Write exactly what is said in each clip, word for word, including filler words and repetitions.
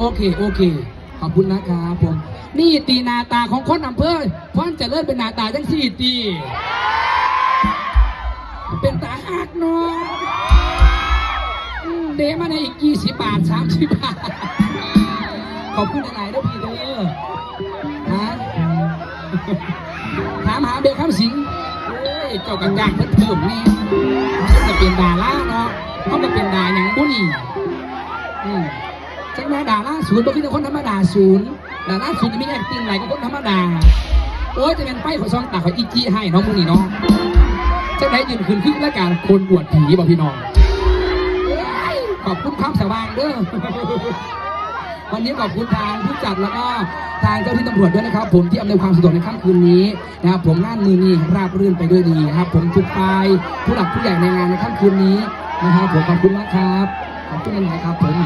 โอเค โอเค ขอบคุณนะครับผม นี่ติหน้าตาของคนอำเภอพรเจริญเป็นหน้าตาจังซี่ติ เป็นตาฮักเนาะ อืม เดมาในอีกยี่สิบบาท สามสิบบาท ขอบคุณหลายๆเด้อพี่เด้อ ฮะ ถามหาเบลคำสิง โอ้ย เจ้ากะจ้างเพิ่นเพิ่มแหน่ เพิ่นกะเป็นดาราเนาะ เพิ่นกะเป็นดาหยังบุนี่ อืม จังว่าดาราศูนย์บ่คือแต่คนธรรมดาศูนย์ ดาราศูนย์นี่มี acting หลายกว่าคนธรรมดา โอ้ย จะเป็นไปขอซองตาขออีกกี้ให้เนาะมื้อนี้เนาะ จังได๋ยืนขึ้นคือรายการคนอวดผีบ่พี่น้อง ขอบคุณความสว่างเด้อ วันนี้ขอบคุณทางผู้จัดแล้วก็ทางเจ้าที่ตำรวจด้วยนะครับผมที่อำนวยความสะดวกในค่ำคืนนี้นะครับผม งานมื้อนี้ราบรื่นไปด้วยดีนะครับผม ทุกฝ่ายผู้หลักผู้ใหญ่ในงานในค่ำคืนนี้นะครับผม ขอบคุณมากครับ ขอบคุณหลายๆครับผม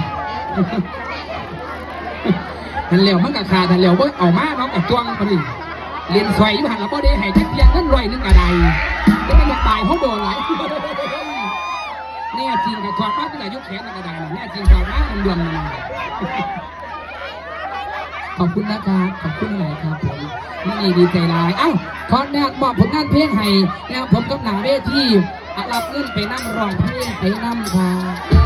หั้นแล้วมันกะขาดหั้นแล้ว บ่เอามาเนาะ กะจ้วงมานี่ เล่นสอยอยู่หั้นล่ะ บ่ได้ให้จักเที่ย เงินร้อยหนึ่งกะได้ แต่มันอยากตายเฮาโดนหลาย แน่จริงกะถอดมาตั้งแต่ยกแขนกะได้ แน่จริงถอดมาเดือนหนึ่ง ขอบคุณนะครับ ขอบคุณหลายครับผม มื้อนี้ดีใจหลาย เอ้า ขออนุญาตมอบผลงานเพลงให้นะครับผม กับหน้าเวที อ่ะ รับเงินไปนำ ร้องเพลงไปนำครับ